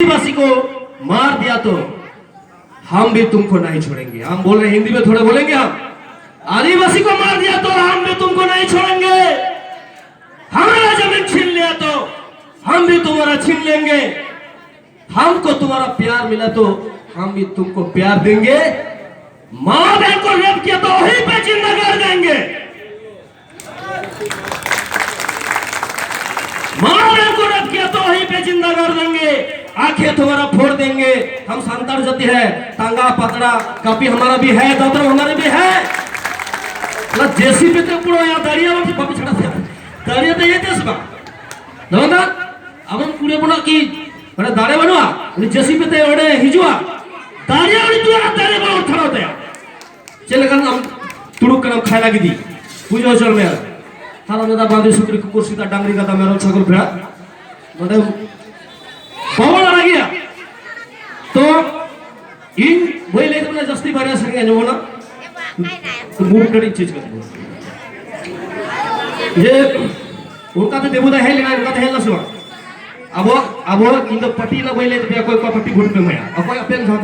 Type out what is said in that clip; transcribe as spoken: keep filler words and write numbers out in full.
आदिवासी को मार दिया तो हम भी तुमको नहीं छोड़ेंगे। हम बोल रहे हैं, हिंदी में थोड़े बोलेंगे हम। आदिवासी को मार दिया तो हम भी तुमको नहीं छोड़ेंगे। हमारा जमीन छीन लिया तो हम भी तुम्हारा छीन लेंगे। हमको तुम्हारा प्यार मिला तो हम भी तुमको प्यार देंगे। माँ बहन को रेप किया तो वहीं पे जिंदा कर देंगे। माँ बहन को रेप किया तो वहीं पे जिंदा कर देंगे। आंखें तुम्हारा फोड़ देंगे। हम संतान जाति है, तांगा पतड़ा कापी हमारा भी है, दतरम हमारे भी है। ना जेसीबी ते पूरा यहाँ दाड़िया उठी बापी छड़ा से। दाड़िया ते ये देश बा। ᱱᱚᱣᱟ ᱫᱚ ᱟᱵᱚ ᱠᱩᱲᱤ ᱦᱚᱯᱚᱱᱟᱜ ᱠᱤ ᱚᱸᱰᱮ ᱫᱟᱲᱮ ᱵᱟᱹᱱᱩᱜᱼᱟ? ᱩᱱᱤ ᱡᱮᱥᱤᱵᱤ ᱛᱮ ᱚᱸᱰᱮ ᱦᱤᱡᱩᱜᱼᱟ, ᱫᱟᱨᱮ ᱩᱱᱤ ᱫᱩᱣᱟᱨ ᱫᱟᱨᱮ ᱵᱟᱝ ᱩᱴᱷᱟᱹᱣ ᱛᱟᱭᱟ᱾ ᱪᱮᱫ ᱞᱮᱠᱟᱱ ᱟᱢ ᱛᱩᱲᱩᱠ ᱠᱟᱱᱟᱢ ᱠᱷᱟᱭᱞᱟ ᱜᱤᱫᱤ? ᱵᱩᱡᱷᱟᱹᱣ ᱦᱚᱪᱚ ᱢᱮᱭᱟ᱾ ᱦᱟᱨᱟ ᱢᱮᱫᱟ ᱵᱟᱸᱫᱤ ᱥᱩᱠᱨᱤ ᱠᱩᱠᱩᱨ ᱥᱤᱫᱟ ᱰᱟᱝᱨᱤ ᱜᱟᱫᱟ ᱢᱮᱨᱚᱢ ᱪᱷᱟᱜᱚᱞ ᱵᱷᱮᱲᱟ᱾ ᱱᱚᱰᱮ ᱵᱟᱵᱚᱱ ᱟᱲᱟᱜᱮᱭᱟ᱾ ᱛᱚ ᱤᱧ ᱵᱟᱹᱧ ᱞᱟᱹᱭ ᱛᱟᱵᱚᱱᱟ ᱡᱟᱹᱥᱛᱤ, ᱵᱟᱨᱭᱟ ᱥᱮᱨᱮᱧ ᱟᱸᱡᱚᱢᱚᱜᱼᱟ᱾ ᱢᱩᱰ ᱠᱟᱹᱴᱤᱡ ᱪᱮᱧᱡᱽ ᱠᱟᱛᱮ ᱵᱚᱱ᱾ ᱡᱮ ᱚᱱᱠᱟᱛᱮ ᱫᱮᱵᱩ ᱫᱟ ᱦᱮᱡ ᱞᱮᱱᱟ, ᱚᱱᱠᱟᱛᱮ ᱦᱮᱡ ᱞᱮᱱᱟ ᱥᱮ ᱵᱟᱝ? ᱟᱵᱚ, ᱟᱵᱚ, ᱤᱧ ᱫᱚ ᱯᱟᱨᱴᱤ ᱨᱮᱱᱟᱜ ᱵᱟᱹᱧ ᱞᱟᱹᱭ ᱛᱟᱯᱮᱭᱟ, ᱚᱠᱚᱭ ᱚᱠᱟ ᱯᱟᱨᱴᱤ ᱵᱷᱳᱴ ᱯᱮ ᱮᱢᱟᱭᱟ, ᱚᱠᱚᱭ ᱟᱯᱮ ᱡᱟᱦᱟᱸ